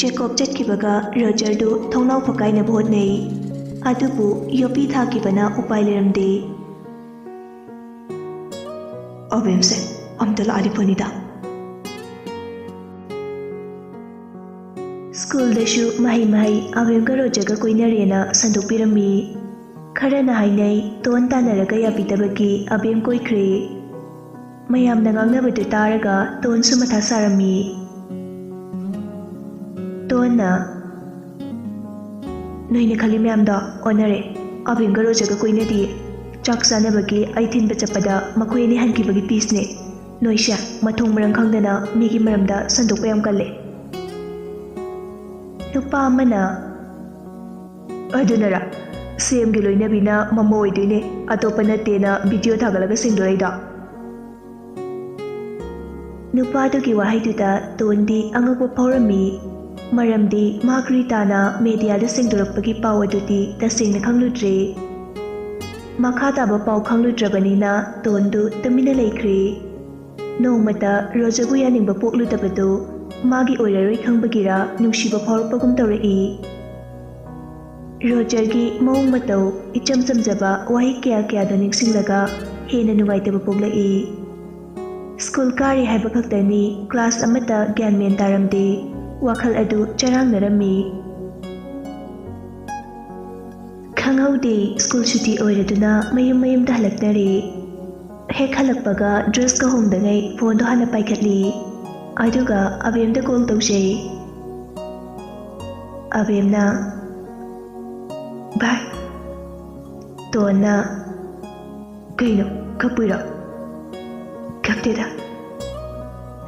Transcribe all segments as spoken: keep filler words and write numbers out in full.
ꯖꯦꯀꯣꯕ ꯆꯠꯈꯤꯕꯒ ꯔꯣꯖꯔꯗꯨ ꯊꯣꯡꯅꯥꯎ ꯐꯛꯀꯥꯏꯅꯕ ꯍꯣꯠꯅꯩ꯫ ꯑꯗꯨꯕꯨ ꯌꯣꯄꯤ ꯊꯥꯈꯤꯕꯅ ꯎꯄꯥꯏ ꯂꯩꯔꯝꯗꯦ꯫ ꯑꯕꯦꯝꯁꯦ ꯑꯝꯇ ꯂꯥꯛꯑꯗꯤ ꯐꯅꯤꯗ꯫ ꯁ꯭ꯀꯨꯜꯗꯁꯨ ꯃꯍꯩ ꯃꯍꯩ ꯑꯕꯦꯝꯒ ꯔꯣꯖꯔꯒ ꯀꯣꯏꯅꯔꯦꯅ ꯁꯟꯗꯣꯛꯄꯤꯔꯝꯃꯤ꯫ ꯈꯔꯅ ꯍꯥꯏꯅꯩ, ꯇꯣꯟ ꯇꯥꯟꯅꯔꯒ ꯌꯥꯕꯤꯗꯕꯒꯤ ꯑꯕꯦꯝ ꯀꯣꯏꯈ꯭ꯔꯦ꯫ ꯃꯌꯥꯝꯅ ꯉꯥꯡꯅꯕꯗꯨ ꯇꯥꯔꯒ ꯇꯣꯟꯁꯨ ꯃꯊꯥ ꯁꯥꯔꯝꯃꯤ꯫ ꯇꯣꯟꯅ, "ꯅꯣꯏꯅ ꯈꯜꯂꯤ ꯃꯌꯥꯝꯗꯣ ꯑꯣꯟꯅꯔꯦ꯫ ꯑꯕꯦꯝꯒ ꯔꯣꯖꯔꯒ ꯀꯣꯏꯅꯗꯤꯌꯦ꯫ ꯆꯥꯛ ꯆꯥꯅꯕꯒꯤ ꯑꯩ ꯊꯤꯟꯕ ꯆꯠꯄꯗ ꯃꯈꯣꯏ ꯑꯅꯤ ꯍꯟꯈꯤꯕꯒꯤ ꯇꯤꯁꯅꯦ꯫ ꯅꯣꯏꯁꯦ ꯃꯊꯣꯡ ꯃꯔꯝ ꯈꯪꯗꯅ ꯃꯤꯒꯤ ꯃꯔꯝꯗ ꯁꯟꯗꯣꯛꯄ ꯌꯥꯝ ꯀꯜꯂꯦ꯫" ꯅꯨꯄꯥ ꯑꯃꯅ, "ꯑꯗꯨꯅꯔ? ꯁꯦꯝꯒꯤ ꯂꯣꯏꯅꯕꯤꯅ ꯃꯃꯧ ꯑꯣꯏꯗꯣꯏꯅꯦ, ꯑꯇꯣꯞꯄ ꯅꯠꯇꯦꯅ ꯚꯤꯗꯤꯑꯣ ꯊꯥꯒꯠꯂꯒ ꯁꯦꯡꯗꯣꯔꯛꯏꯗꯣ?" ꯅꯨꯄꯥꯗꯨꯒꯤ ꯋꯥꯍꯩꯗꯨꯗ ꯇꯣꯟꯗꯤ ꯑꯉꯛꯄ ꯐꯥꯎꯔꯝꯃꯤ꯫ ꯃꯔꯝꯗꯤ ꯃꯥ ꯀ꯭ꯔꯤꯇꯥꯅ ꯃꯦꯗꯤꯌꯥꯗ ꯁꯦꯡꯗꯣꯔꯛꯄꯒꯤ ꯄꯥꯎ ꯑꯗꯨꯗꯤ ꯇꯁꯦꯡꯅ ꯈꯪꯂꯨꯗ꯭ꯔꯦ꯫ ꯃꯈꯥ ꯇꯥꯕ ꯄꯥꯎ ꯈꯪꯂꯨꯗ꯭ꯔꯕꯅꯤꯅ ꯇꯣꯟꯗꯨ ꯇꯨꯃꯤꯟꯅ ꯂꯩꯈ꯭ꯔꯦ꯫ ꯅꯣꯡꯃꯇ ꯔꯣꯖꯔꯕꯨ ꯌꯥꯅꯤꯡꯕ ꯄꯣꯛꯂꯨꯗꯕꯗꯨ ꯃꯥꯒꯤ ꯑꯣꯏꯔꯔꯣꯏ ꯈꯪꯕꯒꯤꯔ ꯅꯨꯡꯁꯤꯕ ꯐꯥꯎꯔꯛꯄꯒꯨꯝ ꯇꯧꯔꯛꯏ꯫ ꯔꯣꯖꯔꯒꯤ ꯃꯑꯣꯡ ꯃꯇꯧ, ꯏꯆꯝ ꯆꯝꯖꯕ ꯋꯥꯍꯩ ꯀꯌꯥ ꯀꯌꯥꯗꯣ ꯅꯤꯡꯁꯤꯡꯂꯒ ꯍꯦꯟꯅ ꯅꯨꯡꯉꯥꯏꯇꯕ ꯄꯣꯛꯂꯛꯏ꯫ ꯁ꯭ꯀꯨꯜ ꯀꯥꯔꯤ ꯍꯥꯏꯕ ꯈꯛꯇꯅꯤ, ꯀ꯭ꯂꯥꯁ ꯑꯃꯠꯇ ꯒ꯭ꯌꯥꯟ ꯃꯦꯟ ꯇꯥꯔꯝꯗꯦ, ꯋꯥꯈꯜ ꯑꯗꯨ ꯆꯔꯥꯡꯅꯔꯝꯃꯤ꯫ ꯈꯪꯍꯧꯗꯦ, ꯁ꯭ꯀꯨꯜ ꯁꯨꯇꯤ ꯑꯣꯏꯔꯗꯨꯅ ꯃꯌꯨꯝ ꯃꯌꯨꯝꯗ ꯍꯜꯂꯛꯅꯔꯦ꯫ ꯍꯦꯛ ꯍꯜꯂꯛꯄꯒ ꯗ꯭ꯔꯦꯁꯀ ꯍꯣꯡꯗꯉꯩ ꯐꯣꯟꯗꯣ ꯍꯥꯟꯅ ꯄꯥꯏꯈꯠꯂꯤ, ꯑꯗꯨꯒ ꯑꯕꯦꯝꯗ ꯀꯣꯜ ꯇꯧꯖꯩ꯫ ꯑꯕꯦꯝꯅ, "ꯚꯥꯏ꯫" ꯇꯣꯟꯅ, "ꯀꯩꯅꯣ, ꯀꯞꯄꯨꯏꯔꯣ?" "ꯀꯞꯇꯦꯗ꯫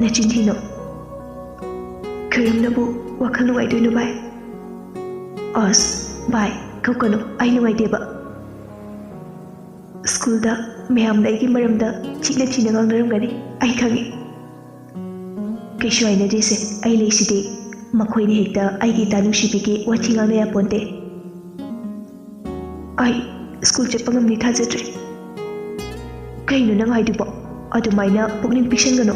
ꯅꯆꯤꯟ ꯊꯤꯅꯣ꯫ ꯀꯔꯝꯅꯕꯨ ꯋꯥꯈꯜ ꯅꯨꯡꯉꯥꯏꯗꯣꯏꯅꯣ ꯚꯥꯏ?" "ꯑꯁ ꯚꯥꯏ, ꯀꯞꯀꯅꯨ, ꯑꯩ ꯅꯨꯡꯉꯥꯏꯇꯦꯕ꯫ ꯁ꯭ꯀꯨꯜꯗ ꯃꯌꯥꯝꯅ ꯑꯩꯒꯤ ꯃꯔꯝꯗ ꯊꯤꯅ ꯊꯤꯅ ꯉꯥꯡꯅꯔꯝꯒꯅꯤ, ꯑꯩ ꯈꯪꯉꯤ꯫ ꯀꯩꯁꯨ ꯍꯥꯏꯅꯗꯦꯁꯦ, ꯑꯩ ꯂꯩꯁꯤꯗꯤ꯫ ꯃꯈꯣꯏꯅ ꯍꯦꯛꯇ ꯑꯩꯒꯤ ꯏꯇꯥ ꯅꯨꯡꯁꯤꯕꯤꯒꯤ ꯋꯥꯊꯤ ꯉꯥꯡꯅ ꯌꯥꯄꯣꯟꯇꯦ꯫" "ꯑꯩ ꯁ꯭ꯀꯨꯜ ꯆꯠꯄ ꯉꯝꯅꯤ ꯊꯥꯖꯗ꯭ꯔꯦ꯫" "ꯀꯩꯅꯣ ꯅꯪ ꯍꯥꯏꯗꯨꯕꯣ? ꯑꯗꯨꯃꯥꯏꯅ ꯄꯨꯛꯅꯤꯡ ꯄꯤꯛꯁꯟꯒꯅꯨ꯫"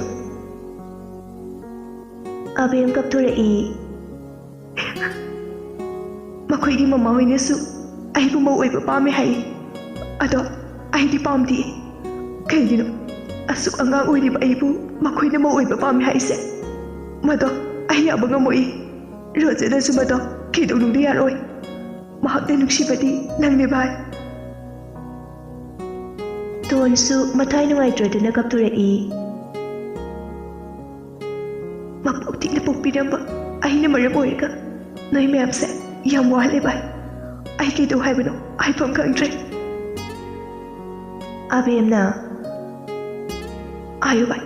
ꯑꯕꯦꯝ ꯀꯞꯊꯣꯔꯛꯏ꯫ ꯃꯈꯣꯏꯒꯤ ꯃꯃꯥ ꯍꯣꯏꯅꯁꯨ ꯑꯩꯕꯨ ꯃꯧ ꯑꯣꯏꯕ ꯄꯥꯝꯃꯦ ꯍꯥꯏ꯫ ꯑꯗꯣ ꯑꯩꯗꯤ ꯄꯥꯝꯗꯦ꯫ ꯀꯩꯒꯤꯅꯣ ꯑꯁꯨꯛ ꯑꯉꯥꯡ ꯑꯣꯏꯔꯤꯕ ꯑꯩꯕꯨ ꯃꯈꯣꯏꯅ ꯃꯧ ꯑꯣꯏꯕ ꯄꯥꯝꯃꯦ ꯍꯥꯏꯁꯦ? ꯃꯗꯣ ꯑꯩ ꯌꯥꯕ ꯉꯝꯃꯣꯏ꯫ ꯔꯣꯖꯔꯅꯁꯨ ꯃꯗꯣ ꯀꯩꯗꯧꯅꯨꯡꯗ ꯌꯥꯔꯣꯏ꯫ ꯃꯍꯥꯛꯅ ꯅꯨꯡꯁꯤꯕꯗꯤ ꯅꯪꯅꯦ ꯚꯥꯏ꯫ ꯇꯣꯟꯁꯨ ꯃꯊ꯭ꯋꯥꯏ ꯅꯨꯡꯉꯥꯏꯇ꯭ꯔꯗꯨꯅ ꯀꯞꯊꯣꯔꯛꯏ꯫ ꯃꯄꯣꯛ ꯊꯤꯅ ꯄꯣꯛꯄꯤꯔꯝꯕ ꯑꯩꯅ ꯃꯔꯝ ꯑꯣꯏꯔꯒ ꯅꯣꯏ ꯃꯌꯥꯝꯁꯦ ꯌꯥꯝ ꯋꯥꯍꯜꯂꯦ ꯚꯥꯏ꯫ ꯑꯩ ꯀꯩꯗꯧ ꯍꯥꯏꯕꯅꯣ ꯍꯥꯏꯐꯝ ꯈꯪꯗ꯭ꯔꯦ꯫ ꯑꯕꯦꯝꯅ, ꯍꯥꯏꯌꯨ ꯚꯥꯏ,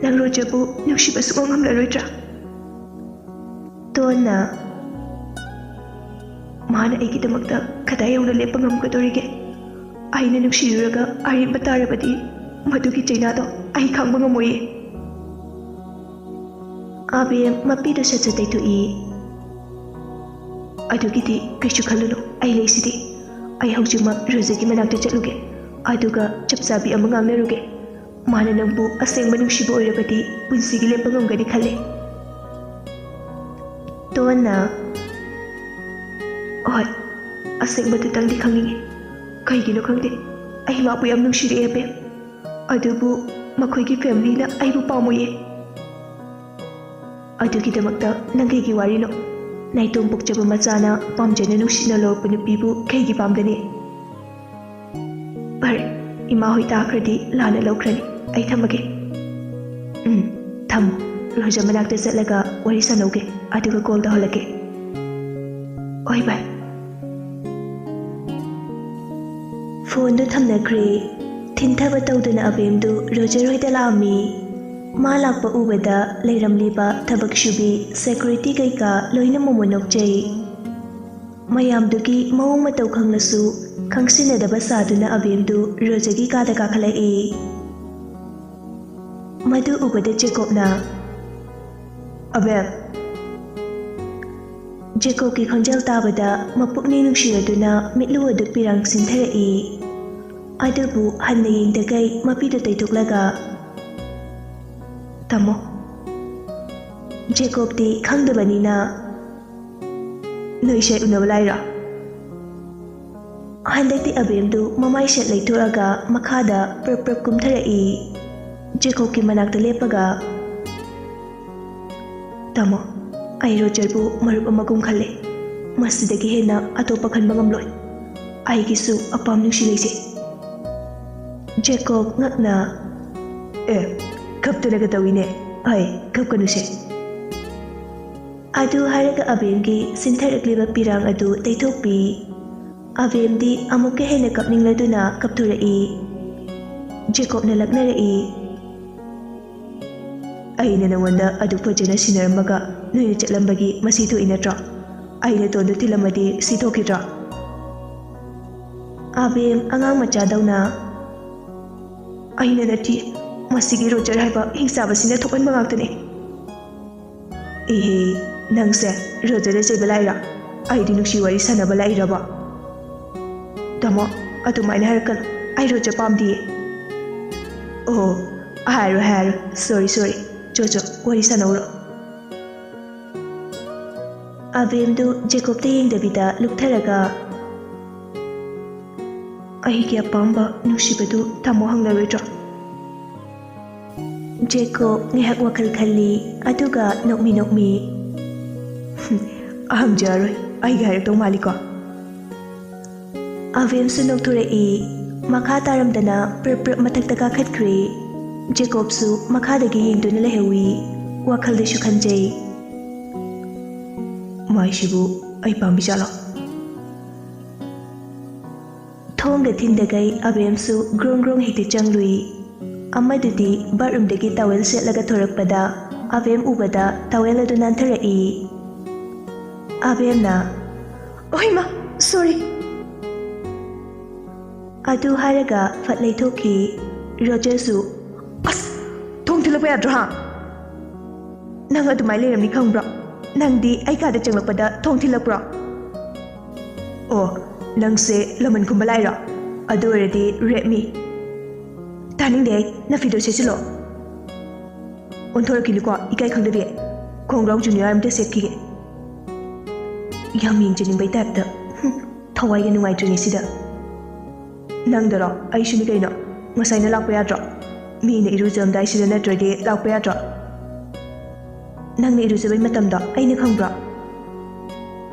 ꯅꯪ ꯔꯣꯖꯔꯕꯨ ꯅꯨꯡꯁꯤꯕ ꯁꯨꯡꯉꯝ ꯉꯝꯂꯔꯣꯏꯗ꯭ꯔꯥ? ꯇꯣꯟꯅ, ꯃꯥꯅ ꯑꯩꯒꯤꯗꯃꯛꯇ ꯀꯗꯥꯏ ꯌꯧꯅ ꯂꯦꯞꯄ ꯉꯝꯒꯗꯧꯔꯤꯒꯦ? ꯑꯩꯅ ꯅꯨꯡꯁꯤꯔꯨꯔꯒ ꯑꯔꯦꯝꯕ ꯇꯥꯔꯕꯗꯤ ꯃꯗꯨꯒꯤ ꯆꯩꯅꯥꯗꯣ ꯑꯩ ꯈꯥꯡꯕ ꯉꯝꯃꯣꯏꯌꯦ꯫ ꯑꯕꯦꯝ ꯃꯄꯤꯗꯨ ꯁꯠ ꯁꯠ ꯇꯩꯊꯣꯛꯏ꯫ ꯑꯗꯨꯒꯤꯗꯤ ꯀꯩꯁꯨ ꯈꯜꯂꯨꯅꯨ, ꯑꯩ ꯂꯩꯁꯤꯗꯤ꯫ ꯑꯩ ꯍꯧꯖꯤꯛꯃꯛ ꯔꯣꯖꯔꯒꯤ ꯃꯅꯥꯛꯇ ꯆꯠꯂꯨꯒꯦ, ꯑꯗꯨꯒ ꯆꯞ ꯆꯥꯕꯤ ꯑꯃ ꯉꯥꯡꯅꯔꯨꯒꯦ꯫ ꯃꯥꯅ ꯅꯪꯕꯨ ꯑꯁꯦꯡꯕ ꯅꯨꯡꯁꯤꯕ ꯑꯣꯏꯔꯕꯗꯤ ꯄꯨꯟꯁꯤꯒꯤ ꯂꯦꯞꯄ ꯉꯝꯒꯅꯤ ꯈꯜꯂꯦ꯫ ꯇꯣꯟꯅ, ꯍꯣꯏ, ꯑꯁꯦꯡꯕꯗꯨꯇꯪꯗꯤ ꯈꯪꯅꯤꯡꯉꯤ꯫ ꯀꯩꯒꯤꯅꯣ ꯈꯪꯗꯦ, ꯑꯩ ꯃꯥꯕꯨ ꯌꯥꯝ ꯅꯨꯡꯁꯤꯔꯛꯑꯦ ꯑꯕꯦꯝ꯫ ꯑꯗꯨꯕꯨ ꯃꯈꯣꯏꯒꯤ ꯐꯦꯃꯤꯂꯤꯅ ꯑꯩꯕꯨ ꯄꯥꯝꯃꯣꯏꯌꯦ꯫ ꯑꯗꯨꯒꯤꯗꯃꯛꯇ ꯅꯪ ꯀꯩꯒꯤ ꯋꯥꯔꯤꯅꯣ? ꯅꯥꯏꯇꯣꯝ ꯄꯣꯛꯆꯕ ꯃꯆꯥꯅ ꯄꯥꯝꯖꯅ ꯅꯨꯡꯁꯤꯅ ꯂꯧꯔꯛꯄ ꯅꯨꯄꯤꯕꯨ ꯀꯩꯒꯤ ꯄꯥꯝꯒꯅꯤ? ꯐꯔꯦ, ꯏꯃꯥ ꯍꯣꯏ ꯇꯥꯈ꯭ꯔꯗꯤ ꯂꯥꯟꯅ ꯂꯧꯈ꯭ꯔꯅꯤ꯫ ꯑꯩ ꯊꯝꯃꯒꯦ꯫ ꯎꯝ, ꯊꯝꯃꯣ꯫ ꯔꯣꯖꯔ ꯃꯅꯥꯛꯇ ꯆꯠꯂꯒ ꯋꯥꯔꯤ ꯁꯥꯟꯅꯧꯒꯦ, ꯑꯗꯨꯒ ꯀꯣꯜ ꯇꯧꯍꯜꯂꯛꯀꯦ꯫ ꯍꯣꯏ ꯚꯥꯏ꯫ ꯐꯣꯟꯗꯨ ꯊꯝꯅꯈ꯭ꯔꯦ꯫ ꯊꯤꯟꯊꯕ ꯇꯧꯗꯨꯅ ꯑꯕꯦꯝꯗꯨ ꯔꯣꯖꯔ ꯍꯣꯏꯗ ꯂꯥꯛꯑꯝꯃꯤ꯫ ꯃꯥ ꯂꯥꯛꯄ ꯎꯕꯗ ꯂꯩꯔꯝꯂꯤꯕ ꯊꯕꯛ ꯁꯨꯕꯤ, ꯁꯦꯀ꯭ꯌꯨꯔꯤꯇꯤ ꯀꯩꯀꯥ ꯂꯣꯏꯅ ꯃꯣꯃꯣꯟ ꯅꯣꯛꯆꯩ꯫ ꯃꯌꯥꯝꯗꯨꯒꯤ ꯃꯑꯣꯡ ꯃꯇꯧ ꯈꯪꯂꯁꯨ ꯈꯪꯁꯤꯟꯅꯗꯕ ꯁꯥꯗꯨꯅ ꯑꯕꯦꯝꯗꯨ ꯔꯣꯖꯔꯒꯤ ꯀꯥꯗ ꯀꯥꯈꯠꯂꯛꯏ꯫ ꯃꯗꯨ ꯎꯕꯗ ꯖꯦꯀꯣꯕꯅ, "ꯑꯕꯦꯝ!" ꯖꯦꯀꯣꯕꯀꯤ ꯈꯣꯟꯖꯦꯜ ꯇꯥꯕꯗ ꯃꯄꯨꯛꯅꯤꯡ ꯅꯨꯡꯁꯤꯔꯗꯨꯅ ꯃꯤꯠꯂꯨ ꯑꯗꯨ ꯄꯤꯔꯥꯡ ꯁꯤꯟꯊꯔꯛꯏ꯫ ꯑꯗꯨꯕꯨ ꯍꯟꯅ ꯌꯦꯡꯗꯈꯩ ꯃꯄꯤꯗꯨ ꯇꯩꯊꯣꯛꯂꯒ, "ꯇꯥꯃꯣ!" ꯖꯦꯀꯣꯕꯇꯤ ꯈꯪꯗꯕꯅꯤꯅ, ꯅꯣꯏꯁꯦ ꯎꯅꯕ ꯂꯥꯛꯏꯔꯣ? ꯍꯟꯗꯛꯇꯤ ꯑꯕꯦꯝꯗꯨ ꯃꯃꯥꯏ ꯁꯦꯠ ꯂꯩꯊꯣꯛꯑꯒ ꯃꯈꯥꯗ ꯄ꯭ꯔꯞ ꯄ꯭ꯔꯞ ꯀꯨꯝꯊꯔꯛꯏ꯫ ꯖꯦꯀꯣꯕꯀꯤ ꯃꯅꯥꯛꯇ ꯂꯦꯞꯄꯒ, "ꯇꯥꯃꯣ, ꯑꯩ ꯔꯣꯖꯔꯕꯨ ꯃꯔꯨꯞ ꯑꯃꯒꯨꯝ ꯈꯜꯂꯦ꯫ ꯃꯁꯤꯗꯒꯤ ꯍꯦꯟꯅ ꯑꯇꯣꯞꯄ ꯈꯟꯕ ꯉꯝꯂꯣꯏ꯫ ꯑꯩꯒꯤꯁꯨ ꯑꯄꯥꯝ ꯅꯨꯡꯁꯤ ꯂꯩꯖꯩ꯫" ꯖꯦꯀꯣꯕ ꯉꯛꯅ, "ꯑꯦ, ꯀꯞꯇꯅꯒ ꯇꯧꯏꯅꯦ꯫ ꯑꯩ ꯀꯞꯀꯅꯨꯁꯦ꯫" ꯑꯗꯨ ꯍꯥꯏꯔꯒ ꯑꯕꯦꯝꯒꯤ ꯁꯤꯟꯊꯔꯛꯂꯤꯕ ꯄꯤꯔꯥꯡ ꯑꯗꯨ ꯇꯩꯊꯣꯛꯄꯤ꯫ ꯑꯕꯦꯝꯗꯤ ꯑꯃꯨꯛꯀ ꯍꯦꯟꯅ ꯀꯞꯅꯤꯡꯂꯗꯨꯅ ꯀꯞꯊꯣꯔꯛꯏ꯫ ꯖꯦꯀꯣꯕꯅ ꯂꯛꯅꯔꯛꯏ, "ꯑꯩꯅ ꯅꯉꯣꯟꯗ ꯑꯗꯨꯛ ꯐꯖꯅ ꯁꯤꯟꯅꯔꯝꯃꯒ ꯅꯣꯏꯅ ꯆꯠꯂꯝꯕꯒꯤ ꯃꯁꯤ ꯊꯣꯛꯏ ꯅꯠꯇ꯭ꯔꯣ? ꯑꯩꯅ ꯇꯣꯟꯗꯨ ꯊꯤꯜꯂꯝꯃꯗꯤ ꯁꯤ ꯊꯣꯛꯈꯤꯗ꯭ꯔꯣ?" ꯑꯕꯦꯝ ꯑꯉꯥꯡ ꯃꯆꯥꯗꯧꯅ, "ꯑꯩꯅ ꯅꯠꯇꯦ, ꯃꯁꯤꯒꯤ ꯔꯣꯖꯔ ꯍꯥꯏꯕ ꯍꯤꯡꯆꯥꯕꯁꯤꯅ ꯊꯣꯛꯍꯟꯕ ꯉꯥꯛꯇꯅꯤ꯫" "ꯏꯍꯦ, ꯅꯪꯁꯦ ꯔꯣꯖꯔꯗ ꯆꯩꯕ ꯂꯥꯛꯏꯔꯥ? ꯑꯩꯗꯤ ꯅꯨꯡꯁꯤ ꯋꯥꯔꯤ ꯁꯥꯟꯅꯕ ꯂꯥꯛꯏꯔꯕ?" "ꯇꯥꯃꯣ, ꯑꯗꯨꯃꯥꯏꯅ ꯍꯥꯏꯔꯛꯀꯅꯨ꯫ ꯑꯩ ꯔꯣꯖꯔ ꯄꯥꯝꯗꯤꯌꯦ꯫" "ꯑꯣ, ꯍꯥꯏꯔꯣꯏ, ꯍꯥꯏꯔꯣꯏ꯫ ꯁꯣꯔꯤ, ꯁꯣꯔꯤ꯫ ꯆꯣ, ꯆꯣ, ꯋꯥꯔꯤ ꯁꯥꯟꯅꯧꯔꯣ꯫" ꯑꯕꯦꯝꯗꯨ ꯖꯦꯀꯣꯕꯇ ꯌꯦꯡꯗꯕꯤꯗ ꯂꯨꯞꯊꯔꯒ, "ꯑꯩꯒꯤ ꯑꯄꯥꯝꯕ ꯅꯨꯡꯁꯤꯕꯗꯨ ꯇꯥꯃꯣ ꯍꯪꯂꯔꯣꯏꯗ꯭ꯔꯣ?" ꯖꯦꯀꯣꯕ ꯉꯥꯏꯍꯥꯛ ꯋꯥꯈꯜ ꯈꯜꯂꯤ, ꯑꯗꯨꯒ ꯅꯣꯛꯃꯤ ꯅꯣꯛꯃꯤ, "ꯍꯝ, ꯍꯪꯖꯔꯣꯏ꯫ ꯑꯩꯒꯤ ꯍꯥꯏꯔꯛꯇꯧ ꯃꯥꯜꯂꯤꯀꯣ?" ꯑꯕꯦꯝꯁꯨ ꯅꯣꯛꯊꯣꯔꯛꯏ꯫ ꯃꯈꯥ ꯇꯥꯔꯝꯗꯅ ꯄ꯭ꯔꯞ ꯄ꯭ꯔꯞ ꯃꯊꯛꯇ ꯀꯥꯈꯠꯈ꯭ꯔꯦ꯫ ꯖꯦꯀꯣꯕꯁꯨ ꯃꯈꯥꯗꯒꯤ ꯌꯦꯡꯗꯨꯅ ꯂꯩꯍꯧꯏ꯫ ꯋꯥꯈꯜꯗꯁꯨ ꯈꯟꯖꯩ, "ꯃꯥꯏꯁꯤꯕꯨ ꯑꯩ ꯄꯥꯝꯕꯤ ꯖꯥꯠꯂꯣ?" ꯊꯣꯡꯒ ꯊꯤꯟꯗꯒꯩ ꯑꯕꯦꯝꯁꯨ ꯒ꯭ꯔꯣꯡ ꯒ꯭ꯔꯣꯡ ꯍꯦꯛꯇ ꯆꯪꯂꯨꯏ꯫ ꯑꯃꯗꯨꯗꯤ ꯕꯥꯠꯔꯨꯝꯗꯒꯤ ꯇꯥꯋꯦꯜ ꯁꯦꯠꯂꯒ ꯊꯣꯔꯛꯄꯗ ꯑꯕꯦꯝ ꯎꯕꯗ ꯇꯥꯋꯦꯜ ꯑꯗꯨ ꯅꯥꯟꯊꯔꯛꯏ꯫ ꯑꯕꯦꯝꯅ, "ꯑꯣꯏꯃ, ꯁꯣꯔꯤ!" ꯑꯗꯨ ꯍꯥꯏꯔꯒ ꯐꯠ ꯂꯩꯊꯣꯛꯈꯤ꯫ ꯔꯣꯖꯔꯁꯨ, "ꯑꯁ! ꯊꯣꯡ ꯊꯤꯜꯂꯛꯄ ꯌꯥꯗ꯭ꯔꯣ, ꯍꯥ? ꯅꯪ ꯑꯗꯨꯃꯥꯏꯅ ꯂꯩꯔꯝꯅꯤ ꯈꯪꯕ꯭ꯔꯣ? ꯅꯪꯗꯤ ꯑꯩ ꯀꯥꯗ ꯆꯪꯂꯛꯄꯗ ꯊꯣꯡ ꯊꯤꯜꯂꯛꯄ꯭ꯔꯣ?" "ꯑꯣ, ꯅꯪꯁꯦ ꯂꯃꯟ ꯈꯨꯝꯕ ꯂꯥꯛꯏꯔꯣ? ꯑꯗꯨ ꯑꯣꯏꯔꯗꯤ rape me꯫" "ꯇꯥꯅꯤꯡꯗꯦ ꯑꯩ꯫ ꯅꯐꯤꯗꯣ ꯁꯦꯠꯆꯤꯜꯂꯣ꯫" "ꯑꯣꯟꯊꯣꯔꯛꯈꯤꯅꯨꯀꯣ, ꯏꯀꯥꯏ ꯈꯪꯗꯕꯤ꯫ ꯈꯣꯡꯒ꯭ꯔꯥꯎ ꯖꯨꯅꯤꯌꯔ ꯑꯝꯇ ꯁꯦꯠꯈꯤꯒꯦ꯫" ꯌꯥꯝ ꯌꯦꯡꯖꯅꯤꯡꯕꯩ ꯇꯥꯏꯞꯇ꯫ ꯍꯨꯝ, ꯊꯋꯥꯏꯒ ꯅꯨꯡꯉꯥꯏꯇ꯭ꯔꯤꯉꯩꯁꯤꯗ꯫ ꯅꯪꯗꯔꯣ? ꯑꯩꯁꯨꯅꯤ ꯀꯩꯅꯣ꯫ ꯉꯁꯥꯏꯅ ꯂꯥꯛꯄ ꯌꯥꯗ꯭ꯔꯣ? ꯃꯤꯅ ꯏꯔꯨꯖꯔꯝꯗꯥꯏꯁꯤꯗ ꯅꯠꯇ꯭ꯔꯗꯤ ꯂꯥꯛꯄ ꯌꯥꯗ꯭ꯔꯣ? ꯅꯪꯅ ꯏꯔꯨꯖꯕꯩ ꯃꯇꯝꯗꯣ ꯑꯩꯅ ꯈꯪꯕ꯭ꯔꯣ?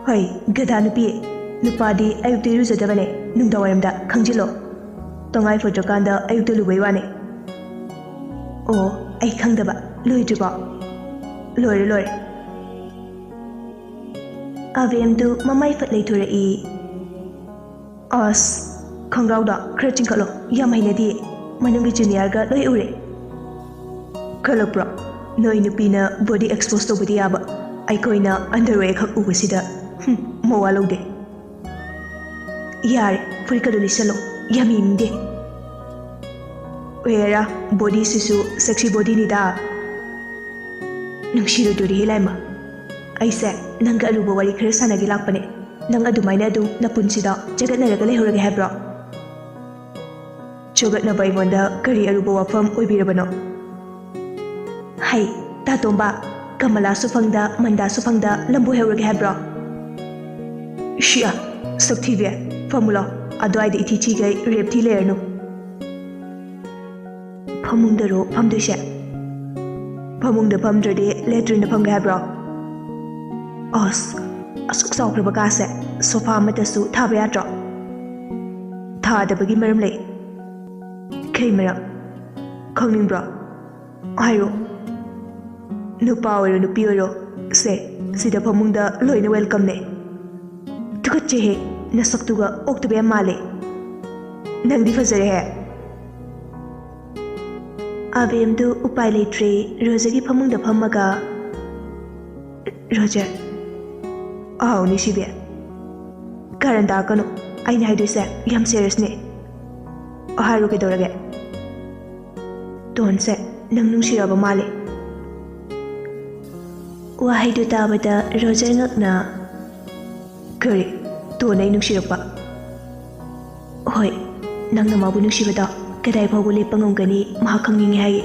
ꯍꯣꯏ, ꯒꯙꯥ ꯅꯨꯄꯤ꯫ ꯅꯨꯄꯥꯗꯤ ꯑꯌꯨꯛꯇ ꯏꯔꯨꯖꯗꯕꯅꯦ, ꯅꯨꯡꯗꯥꯡꯋꯥꯏꯔꯝꯗ, ꯈꯪꯖꯤꯜꯂꯣ꯫ ꯇꯉꯥꯏ ꯐꯗ꯭ꯔꯀꯥꯟꯗ ꯑꯌꯨꯛꯇ ꯂꯨꯕꯩ ꯋꯥꯅꯦ꯫ ꯑꯣ, ꯑꯩ ꯈꯪꯗꯕ꯫ ꯂꯣꯏꯗ꯭ꯔꯤꯕꯣ? ꯂꯣꯏꯔꯦ, ꯂꯣꯏꯔꯦ꯫ ꯑꯕꯦꯝꯗꯨ ꯃꯃꯥꯏ ꯐꯠ ꯂꯩꯊꯣꯔꯛꯏ꯫ ꯑꯁ, ꯈꯣꯡꯒ꯭ꯔꯥꯎꯗꯣ ꯈꯔ ꯆꯤꯡꯈꯠꯂꯣ, ꯌꯥꯝ ꯍꯩꯅꯗꯤꯌꯦ꯫ ꯃꯅꯨꯡꯒꯤ ꯖꯨꯅꯤꯌꯔꯒ ꯂꯣꯏ ꯎꯔꯦ꯫ ꯈꯜꯂꯛꯄ꯭ꯔꯣ? ꯅꯣꯏ ꯅꯨꯄꯤꯅ ꯕꯣꯗꯤ ꯑꯦꯛꯁꯄꯣꯖ ꯇꯧꯕꯗꯤ ꯌꯥꯕ, ꯑꯩꯈꯣꯏꯅ ꯑꯟꯗꯔꯋꯦꯌꯔ ꯈꯛ ꯎꯕꯁꯤꯗ, ꯍꯨꯝ, ꯃꯋꯥ ꯂꯧꯗꯦ꯫ ꯌꯥꯔꯦ, ꯐꯨꯔꯤꯠꯀꯗꯣ ꯂꯤꯠꯁꯜꯂꯣ, ꯌꯥꯝ ꯌꯦꯡꯅꯤꯡꯗꯦ꯫ ꯍꯦꯔꯥ, ꯕꯣꯗꯤꯁꯤꯁꯨ ꯁꯦꯛꯁꯤ ꯕꯣꯗꯤꯅꯤꯗ꯫ ꯅꯨꯡꯁꯤꯔꯣꯏꯗꯣꯔꯤꯍꯦ ꯂꯥꯏꯃ꯫ ꯑꯩꯁꯦ ꯅꯪꯒ ꯑꯔꯨꯕ ꯋꯥꯔꯤ ꯈꯔ ꯁꯥꯟꯅꯒꯦ ꯂꯥꯛꯄꯅꯦ꯫ ꯅꯪ ꯑꯗꯨꯃꯥꯏꯅ ꯑꯗꯨꯝ ꯅꯄꯨꯟꯁꯤꯗꯣ ꯆꯒꯠꯅꯔꯒ ꯂꯩꯍꯧꯔꯒꯦ ꯍꯥꯏꯕ꯭ꯔꯣ? ꯆꯒꯠꯅꯕ ꯑꯩꯉꯣꯟꯗ ꯀꯔꯤ ꯑꯔꯨꯕ ꯋꯥꯐꯝ ꯑꯣꯏꯕꯤꯔꯕꯅꯣ? ꯍꯩ, ꯇꯥꯇꯣꯝꯕ, ꯀꯃꯂꯥꯁꯨ ꯐꯪꯗ, ꯃꯟꯗꯥꯁꯨ ꯐꯪꯗ ꯂꯝꯕꯣꯏ ꯍꯧꯔꯒꯦ ꯍꯥꯏꯕ꯭ꯔꯣ? ꯁꯤꯌꯥ, ꯁꯛꯊꯤꯕꯤ, ꯐꯝꯃꯨꯂꯣ꯫ ꯑꯗ꯭ꯋꯥꯏꯗ ꯏꯊꯤ ꯊꯤꯈꯩ ꯔꯦꯞ ꯊꯤ ꯂꯩꯔꯅꯨ꯫ ꯐꯃꯨꯡꯗꯔꯣ ꯐꯝꯗꯣꯏꯁꯦ? ꯐꯃꯨꯡꯗ ꯐꯝꯗ꯭ꯔꯗꯤ ꯂꯦꯇ꯭ꯔꯤꯟꯗ ꯐꯝꯒꯦ ꯍꯥꯏꯕ꯭ꯔꯣ? ꯑꯁ, ꯑꯁꯨꯛ ꯆꯥꯎꯈ꯭ꯔꯕ ꯀꯥꯁꯦ ꯁꯣꯐꯥ ꯑꯃꯠꯇꯁꯨ ꯊꯥꯕ ꯌꯥꯗ꯭ꯔꯣ? ꯊꯥꯗꯕꯒꯤ ꯃꯔꯝ ꯂꯩ꯫ ꯀꯩ ꯃꯔꯝ? ꯈꯪꯅꯤꯡꯕ꯭ꯔꯣ? ꯍꯥꯏꯔꯣ꯫ ꯅꯨꯄꯥ ꯑꯣꯏꯔꯣ, ꯅꯨꯄꯤ ꯑꯣꯏꯔꯣ, ꯁꯦ, ꯁꯤꯗ ꯐꯃꯨꯡꯗ ꯂꯣꯏꯅ ꯋꯦꯜꯀꯝꯅꯦ꯫ ꯇꯨꯀꯠꯆꯩꯍꯦ, ꯅꯁꯛꯇꯨꯒ ꯑꯣꯛꯇꯕ ꯌꯥꯝ ꯃꯥꯜꯂꯦ꯫ ꯅꯪꯗꯤ ꯐꯖꯔꯦꯍꯦ꯫ ꯑꯕꯦꯝꯗꯨ ꯎꯄꯥꯏ ꯂꯩꯇ꯭ꯔꯦ, ꯔꯣꯖꯔꯒꯤ ꯐꯃꯨꯡꯗ ꯐꯝꯃꯒ, "ꯔꯣꯖꯔ, ꯑꯥꯎ, ꯅꯤꯁꯤꯕꯤ꯫ ꯀꯥꯔꯟ ꯇꯥꯔꯛꯀꯅꯨ, ꯑꯩꯅ ꯍꯥꯏꯗꯣꯏꯁꯦ ꯌꯥꯝ ꯁꯦꯔꯤꯌꯁꯅꯦ꯫ ꯍꯥꯏꯔꯣ, ꯀꯩꯗꯧꯔꯒꯦ?" ꯇꯣꯟꯁꯦ ꯅꯪ ꯅꯨꯡꯁꯤꯔꯕ ꯃꯥꯜꯂꯦ꯫ ꯋꯥꯍꯩꯗꯨ ꯇꯥꯕꯗ ꯔꯣꯖꯔ ꯉꯛꯅ, "ꯀꯔꯤ? ꯇꯣꯟ ꯑꯩ ꯅꯨꯡꯁꯤꯔꯛꯄ?" "ꯍꯣꯏ, ꯅꯪꯅ ꯃꯥꯕꯨ ꯅꯨꯡꯁꯤꯕꯗꯣ ꯀꯗꯥꯏ ꯐꯥꯎꯕ ꯂꯦꯞꯄ ꯉꯝꯒꯅꯤ ꯃꯍꯥꯛ ꯈꯪꯅꯤꯡꯉꯤ ꯍꯥꯏꯌꯦ꯫"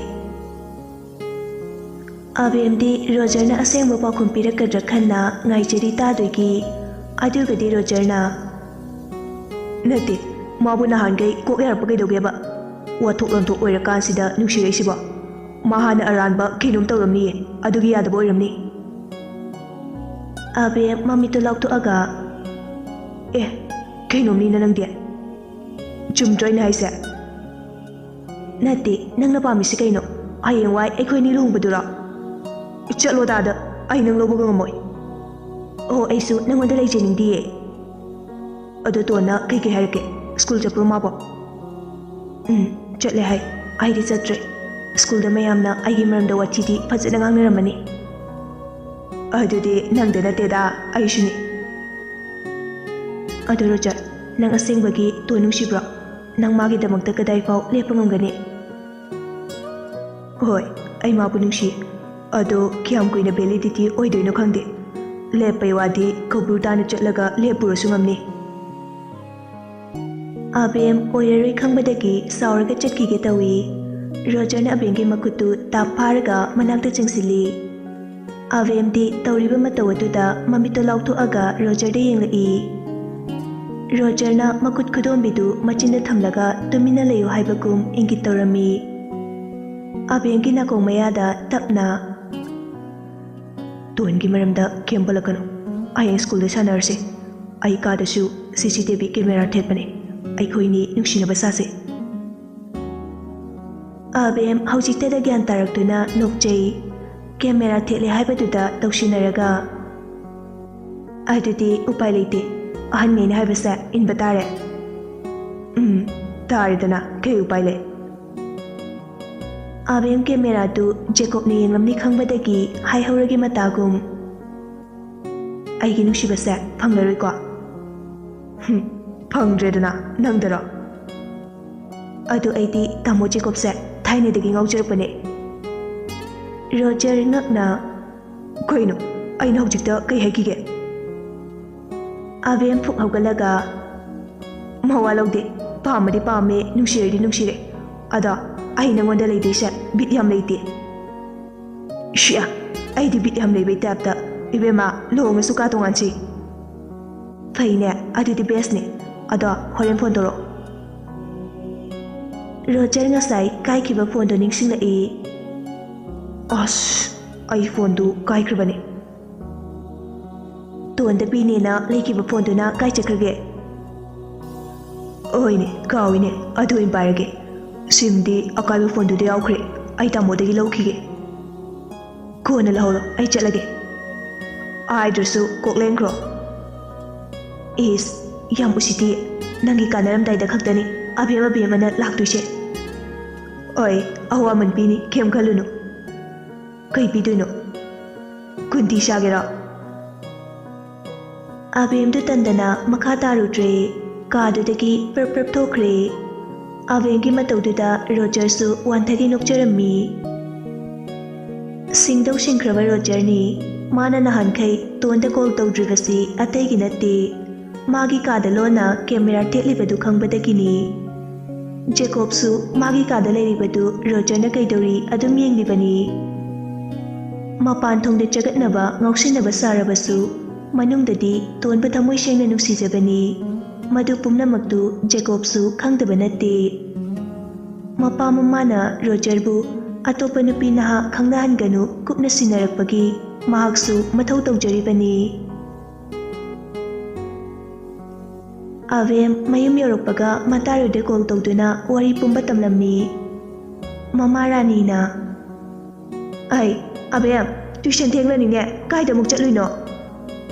ꯑꯕꯦꯝꯗꯤ ꯔꯣꯖꯔꯅ ꯑꯁꯦꯡꯕ ꯄꯥꯎꯈꯨꯝ ꯄꯤꯔꯛꯀꯗ꯭ꯔꯥ ꯈꯟꯅ ꯉꯥꯏꯖꯔꯤ ꯇꯥꯗꯣꯏꯒꯤ꯫ ꯑꯗꯨꯒꯗꯤ ꯔꯣꯖꯔꯅ, "ꯅꯠꯇꯦ, ꯃꯥꯕꯨ ꯅꯍꯥꯟꯈꯩ ꯀꯣꯛ ꯌꯥꯔꯛꯄ ꯀꯩꯗꯧꯒꯦꯕ? ꯋꯥꯊꯣꯛ ꯂꯥꯟꯊꯣꯛ ꯑꯣꯏꯔꯀꯥꯟꯁꯤꯗ ꯅꯨꯡꯁꯤꯔꯛꯏꯁꯤꯕꯣ? ꯃꯥ ꯍꯥꯟꯅ ꯑꯔꯥꯟꯕ ꯀꯩꯅꯣꯝ ꯇꯧꯔꯝꯅꯤꯌꯦ, ꯑꯗꯨꯒꯤ ꯌꯥꯗꯕ ꯑꯣꯏꯔꯝꯅꯤ꯫" ꯑꯕꯦꯝ ꯃꯃꯤꯠꯇꯨ ꯂꯥꯎꯊꯣꯛꯑꯒ, "ꯑꯦ, ꯀꯩꯅꯣꯝꯅꯤꯅ ꯅꯪꯗꯤ? ꯆꯨꯝꯗ꯭ꯔꯣ ꯑꯩꯅ ꯍꯥꯏꯁꯦ?" "ꯅꯠꯇꯦ, ꯅꯪꯅ ꯄꯥꯝꯃꯤꯁꯤ ꯀꯩꯅꯣ? ꯍꯌꯦꯡꯋꯥꯏ ꯑꯩꯈꯣꯏ ꯑꯅꯤ ꯂꯨꯍꯣꯡꯕꯗꯨꯔꯣ? ꯆꯠꯂꯣ ꯗꯥꯗ, ꯑꯩ ꯅꯪ ꯂꯧꯕꯒ ꯉꯝꯃꯣꯏ꯫" "ꯑꯣ, ꯑꯩꯁꯨ ꯅꯪꯉꯣꯟꯗ ꯂꯩꯖꯅꯤꯡꯗꯤꯌꯦ꯫" "ꯑꯗꯣ ꯇꯣꯟꯅ ꯀꯩꯀꯩ ꯍꯥꯏꯔꯛꯀꯦ? ꯁ꯭ꯀꯨꯜ ꯆꯠꯄ꯭ꯔꯣ ꯃꯥꯕꯣ?" "ꯎꯝ, ꯆꯠꯂꯦ ꯍꯥꯏ꯫ ꯑꯩꯗꯤ ꯆꯠꯇ꯭ꯔꯦ꯫ ꯁ꯭ꯀꯨꯜꯗ ꯃꯌꯥꯝꯅ ꯑꯩꯒꯤ ꯃꯔꯝꯗ ꯋꯥꯊꯤꯗꯤ ꯐꯖꯅ ꯉꯥꯡꯅꯔꯝꯃꯅꯤ꯫" "ꯑꯗꯨꯗꯤ ꯅꯪꯗ ꯅꯠꯇꯦꯗ, ꯑꯩꯁꯨꯅꯤ꯫" "ꯑꯗꯣ ꯔꯣꯖꯔ, ꯅꯪ ꯑꯁꯦꯡꯕꯒꯤ ꯇꯣꯟ ꯅꯨꯡꯁꯤꯕ꯭ꯔꯣ? ꯅꯪ ꯃꯥꯒꯤꯗꯃꯛꯇ ꯀꯗꯥꯏꯐꯥꯎ ꯂꯦꯞꯄ ꯉꯝꯒꯅꯤ?" "ꯍꯣꯏ, ꯑꯩ ꯃꯥꯕꯨ ꯅꯨꯡꯁꯤ꯫ ꯑꯗꯣ ꯀꯌꯥꯝ ꯀꯨꯏꯅ validity ꯑꯣꯏꯗꯣꯏꯅꯣ ꯈꯪꯗꯦ꯫ ꯂꯦꯞꯄꯩ ꯋꯥꯗꯤ ꯀꯧꯕ꯭ꯔꯨ ꯇꯥꯅ ꯆꯠꯂꯒ ꯂꯦꯞꯄꯨꯔꯁꯨ ꯉꯝꯅꯤ꯫" ꯑꯕꯦꯝ ꯑꯣꯏꯔꯔꯣꯏ ꯈꯪꯕꯗꯒꯤ ꯁꯥꯎꯔꯒ ꯆꯠꯈꯤꯒꯦ ꯇꯧꯏ꯫ ꯔꯣꯖꯔꯅ ꯑꯕꯦꯝꯒꯤ ꯃꯈꯨꯠꯇꯨ ꯇꯥꯞ ꯐꯥꯔꯒ ꯃꯅꯥꯛꯇ ꯆꯪꯁꯤꯜꯂꯤ꯫ ꯑꯕꯦꯝꯗꯤ ꯇꯧꯔꯤꯕ ꯃꯇꯧ ꯑꯗꯨꯗ ꯃꯃꯤꯠꯇꯣ ꯂꯥꯎꯊꯣꯛꯑꯒ ꯔꯣꯖꯔꯗ ꯌꯦꯡꯂꯛꯏ꯫ ꯔꯣꯖꯔꯅ ꯃꯈꯨꯠ ꯈꯨꯗꯣꯝꯕꯤꯗꯨ ꯃꯆꯤꯟꯗ ꯊꯝꯂꯒ ꯇꯨꯃꯤꯟꯅ ꯂꯩꯌꯨ ꯍꯥꯏꯕꯒꯨꯝ ꯏꯪꯒꯤꯠ ꯇꯧꯔꯝꯃꯤ꯫ ꯑꯕꯦꯝꯒꯤ ꯅꯥꯀꯣꯡ ꯃꯌꯥꯗ ꯇꯞꯅ, "ꯇꯣꯟꯒꯤ ꯃꯔꯝꯗ ꯀꯩꯝ ꯄꯜꯂꯛꯀꯅꯨ꯫ ꯍꯌꯦꯡ ꯁ꯭ꯀꯨꯜꯗ ꯁꯥꯟꯅꯔꯁꯦ꯫ ꯑꯩ ꯀꯥꯗꯁꯨ CCTV camera ꯊꯦꯠꯄꯅꯦ꯫ ꯑꯩꯈꯣꯏꯅꯤ ꯅꯨꯡꯁꯤꯅꯕ ꯁꯥꯁꯦ꯫" ꯑꯕꯦꯝ ꯍꯧꯖꯤꯛꯇꯗ ꯒ꯭ꯌꯥꯟ ꯇꯥꯔꯛꯇꯨꯅ ꯅꯣꯛꯆꯩ꯫ ꯀꯦꯃꯦꯔꯥ ꯊꯦꯠꯂꯦ ꯍꯥꯏꯕꯗꯨꯗ ꯇꯧꯁꯤꯟꯅꯔꯒ, "ꯑꯗꯨꯗꯤ ꯎꯄꯥꯏ ꯂꯩꯇꯦ꯫ ꯑꯍꯟꯉꯩꯅ ꯍꯥꯏꯕꯁꯦ ꯏꯟꯕ ꯇꯥꯔꯦ꯫" "ꯎꯝ, ꯇꯥꯔꯦꯗꯅ, ꯀꯩ ꯎꯄꯥꯏ ꯂꯩ?" ꯑꯕꯦꯝ ꯀꯦꯃꯦꯔꯥꯗꯨ ꯖꯦꯀꯣꯕꯅ ꯌꯦꯡꯂꯝꯅꯤ ꯈꯪꯕꯗꯒꯤ ꯍꯥꯏꯍꯧꯔꯒꯦ ꯃꯇꯥꯒꯨꯝ, "ꯑꯩꯒꯤ ꯅꯨꯡꯁꯤꯕꯁꯦ ꯐꯪꯂꯔꯣꯏꯀꯣ?" "ꯍꯨꯝ, ꯐꯪꯗ꯭ꯔꯦꯗꯅ, ꯅꯪꯗꯔꯣ?" "ꯑꯗꯨ ꯑꯩꯗꯤ ꯇꯥꯃꯣ ꯖꯦꯀꯣꯕꯁꯦ ꯊꯥꯏꯅꯗꯒꯤ ꯉꯥꯎꯖꯔꯛꯄꯅꯦ꯫" ꯔꯣꯖꯔ ꯉꯛꯅ, "ꯀꯩꯅꯣ? ꯑꯩꯅ ꯍꯧꯖꯤꯛꯇ ꯀꯩ ꯍꯥꯏꯈꯤꯒꯦ?" ꯑꯕꯦꯝ ꯐꯨꯛ ꯍꯧꯒꯠꯂꯒ, "ꯃꯋꯥ ꯂꯧꯗꯦ꯫ ꯄꯥꯝꯃꯗꯤ ꯄꯥꯝꯃꯦ, ꯅꯨꯡꯁꯤꯔꯗꯤ ꯅꯨꯡꯁꯤꯔꯦ꯫ ꯑꯗꯣ ꯑꯩ ꯅꯪꯉꯣꯟꯗ ꯂꯩꯗꯣꯏꯁꯦ ꯕꯤꯠ ꯌꯥꯝ ꯂꯩꯇꯦ꯫" "ꯁꯤꯌꯥ, ꯑꯩꯗꯤ ꯕꯤꯠ ꯌꯥꯝ ꯂꯩꯕꯩ ꯇꯥꯏꯞꯇ꯫ ꯏꯕꯦꯝꯃ, ꯂꯨꯍꯣꯡꯉꯁꯨ ꯀꯥ ꯇꯣꯉꯥꯟꯁꯤ꯫" ꯐꯩꯅꯦ, ꯑꯗꯨꯗꯤ ꯕꯦꯁꯅꯦ꯫ ꯑꯗꯣ ꯍꯣꯔꯦꯟ ꯐꯣꯟ ꯇꯧꯔꯛꯑꯣ꯫ ꯔꯣꯖꯔ ꯉꯁꯥꯏ ꯀꯥꯏꯈꯤꯕ ꯐꯣꯟꯗꯣ ꯅꯤꯡꯁꯤꯡꯂꯛꯏ꯫ ꯑꯁ, ꯑꯩ ꯐꯣꯟꯗꯨ ꯀꯥꯏꯈ꯭ꯔꯕꯅꯦ꯫ ꯇꯣꯟꯗ ꯄꯤꯅꯦꯅ ꯂꯩꯈꯤꯕ ꯐꯣꯟꯗꯨꯅ ꯀꯥꯏ ꯆꯠꯈ꯭ꯔꯒꯦ? ꯍꯣꯏꯅꯦ, ꯀꯥꯎꯏꯅꯦ, ꯑꯗꯨ ꯑꯣꯏꯅ ꯄꯥꯏꯔꯒꯦ꯫ ꯁꯤꯝꯗꯤ ꯑꯀꯥꯏꯕ ꯐꯣꯟꯗꯨꯗ ꯌꯥꯎꯈ꯭ꯔꯦ, ꯑꯩ ꯇꯥꯃꯣꯗꯒꯤ ꯂꯧꯈꯤꯒꯦ꯫ ꯀꯣꯟꯅ ꯂꯧꯍꯧꯔꯣ, ꯑꯩ ꯆꯠꯂꯒꯦ꯫ ꯍꯥꯏꯗ꯭ꯔꯁꯨ ꯀꯣꯛ ꯂꯦꯟꯈ꯭ꯔꯣ꯫ ꯏꯁ, ꯌꯥꯝ ꯎꯁꯤꯠꯇꯤꯌꯦ꯫ ꯅꯪꯒꯤ ꯀꯥꯟꯅꯔꯝꯗꯥꯏꯗ ꯈꯛꯇꯅꯤ ꯑꯕꯦꯝ ꯑꯕꯦꯝ ꯑꯅ ꯂꯥꯛꯇꯣꯏꯁꯦ꯫ ꯍꯣꯏ, ꯑꯋꯥꯃꯟ ꯄꯤꯅꯤ, ꯀꯩꯝ ꯈꯜꯂꯨꯅꯨ꯫ ꯀꯩ ꯄꯤꯗꯣꯏꯅꯣ? ꯀꯨꯟꯇꯤ ꯆꯥꯒꯦꯔꯣ? ꯑꯕꯦꯝꯗꯨ ꯇꯟꯗꯅ ꯃꯈꯥ ꯇꯥꯔꯨꯗ꯭ꯔꯦ꯫ ꯀꯥꯗꯨꯗꯒꯤ ꯄ꯭ꯔꯞ ꯄ꯭ꯔꯞ ꯊꯣꯛꯈ꯭ꯔꯦ꯫ ꯑꯕꯦꯝꯒꯤ ꯃꯇꯧꯗꯨꯗ ꯔꯣꯖꯔꯁꯨ ꯋꯥꯟꯊꯒꯤ ꯅꯣꯛꯆꯔꯝꯃꯤ꯫ ꯁꯤꯡꯗꯧ ꯁꯤꯡꯈ꯭ꯔꯕ ꯔꯣꯖꯔꯅꯤ꯫ ꯃꯥꯅ ꯅꯍꯥꯟꯈꯩ ꯇꯣꯟꯗ ꯀꯣꯜ ꯇꯧꯗ꯭ꯔꯤꯕꯁꯤ ꯑꯇꯩꯒꯤ ꯅꯠꯇꯦ꯫ ꯃꯥꯒꯤ ꯀꯥꯗ ꯂꯣꯟꯅ ꯀꯦꯃꯦꯔꯥ ꯊꯦꯠꯂꯤꯕꯗꯨ ꯈꯪꯕꯗꯒꯤꯅꯤ꯫ ꯖꯦꯀꯣꯕꯁꯨ ꯃꯥꯒꯤ ꯀꯥꯗ ꯂꯩꯔꯤꯕꯗꯨ ꯔꯣꯖꯔꯅ ꯀꯩꯗꯧꯔꯤ ꯑꯗꯨꯝ ꯌꯦꯡꯂꯤꯕꯅꯤ꯫ ꯃꯄꯥꯟ ꯊꯣꯡꯗ ꯆꯒꯠꯅꯕ ꯉꯥꯎꯁꯤꯟꯅꯕ ꯁꯥꯔꯕꯁꯨ ꯃꯅꯨꯡꯗꯗꯤ ꯇꯣꯟꯕ ꯊꯃꯣꯏ ꯁꯦꯡꯅ ꯅꯨꯡꯁꯤꯖꯕꯅꯤ꯫ ꯃꯗꯨ ꯄꯨꯝꯅꯃꯛꯇꯨ ꯖꯦꯀꯣꯕꯁꯨ ꯈꯪꯗꯕ ꯅꯠꯇꯦ꯫ ꯃꯄꯥ ꯃꯃꯥꯅ ꯔꯣꯖꯔꯕꯨ ꯑꯇꯣꯞꯄ ꯅꯨꯄꯤ ꯅꯍꯥ ꯈꯪꯅꯍꯟꯒꯅꯨ ꯀꯨꯞꯅ ꯁꯤꯟꯅꯔꯛꯄꯒꯤ ꯃꯍꯥꯛꯁꯨ ꯃꯊꯧ ꯇꯧꯖꯔꯤꯕꯅꯤ꯫ ꯑꯕꯦꯝ ꯃꯌꯨꯝ ꯌꯧꯔꯛꯄꯒ ꯃꯇꯥꯔꯨꯗ ꯀꯣꯜ ꯇꯧꯗꯨꯅ ꯋꯥꯔꯤ ꯄꯨꯝꯕ ꯇꯝꯂꯝꯃꯤ꯫ ꯃꯃꯥ ꯔꯥꯅꯤꯅ, "ꯑꯩ, ꯑꯕꯦꯝ, ꯇꯨꯏꯁꯟ ꯊꯦꯡꯂꯅꯤꯅꯦ, ꯀꯥꯏꯗ ꯑꯃꯨꯛ ꯆꯠꯂꯨꯏꯅꯣ?"